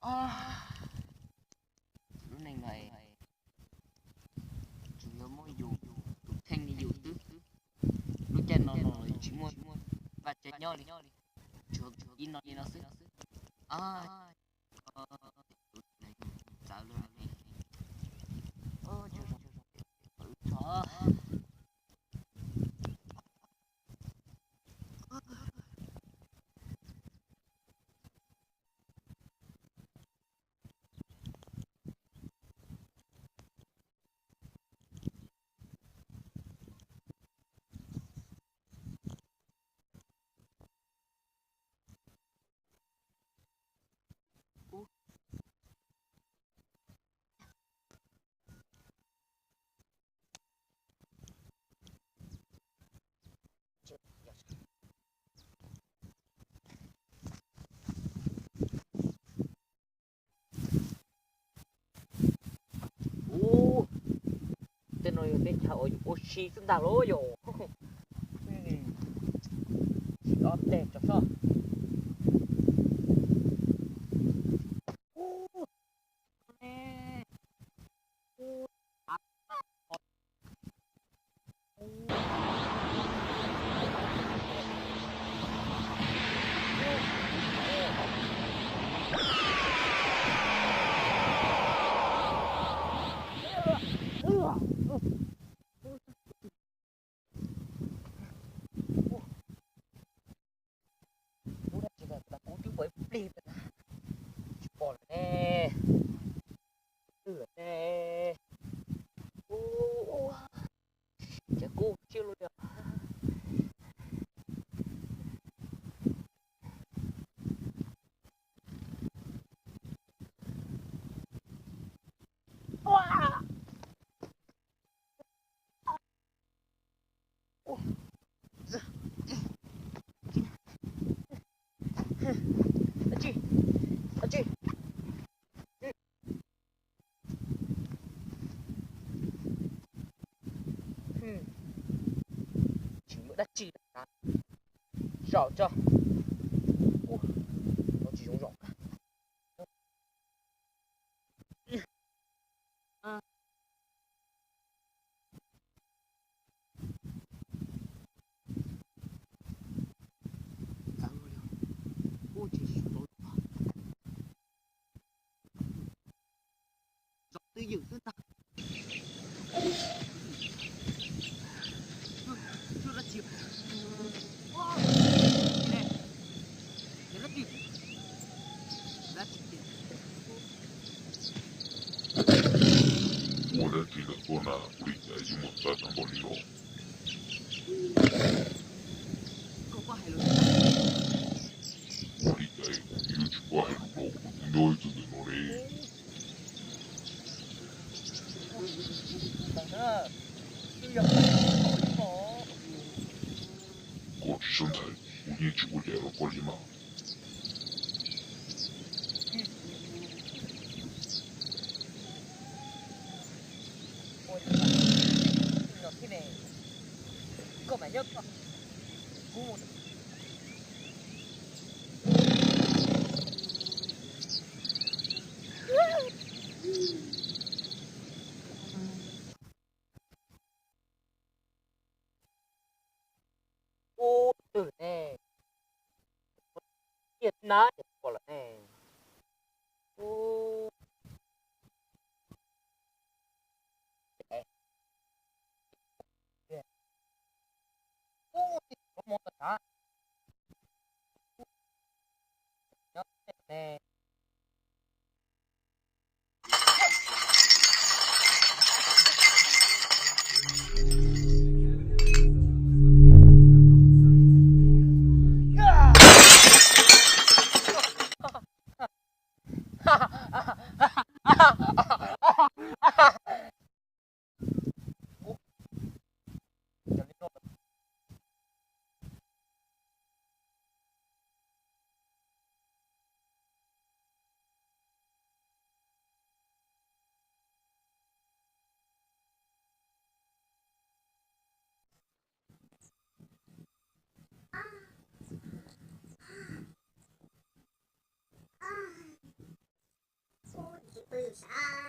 Lub neej no tsuas yog muaj yus, tus kheej li yus xwb. Lub caij no los tsis muaj vaj tse nyob li, tsuas ib no li no xwb. Txawv lawm. Ub, tej no yog teb chaws uas yus ua si xwb ntag los yog. Ob teg tso sob. Lub dab tsi no kuv twb pom ib plig ntawd na, tsis pom lawm ne. Twb lawm ne. Ua, ces kuv tsiab lub yog. Dab tsi? Dab tsi? Tsis muaj dab tsi. Zaum tso. Ua, no tsis zoo zaum. Txawv li, ua tsis zaum. Zaum twj ywm xwb ntag. Tsis dab tsi. Ua, dab tsi ne? Dab tsi? Dab tsi tiag? Ua dab tsi ntawm koj na, ua li cas yuav muaj txawv tag npaum li no? Ua li cas kuv yuav tsis paub hais lus rau kuv tus nyob ib txwm ntawm no ne? Koj tsis sab ntxhais, kuv yeej tsis ua cas rau koj li mas. Ub, twg ne? Niag nab ces pom lawm ne. Ub, ub, mus txog. sav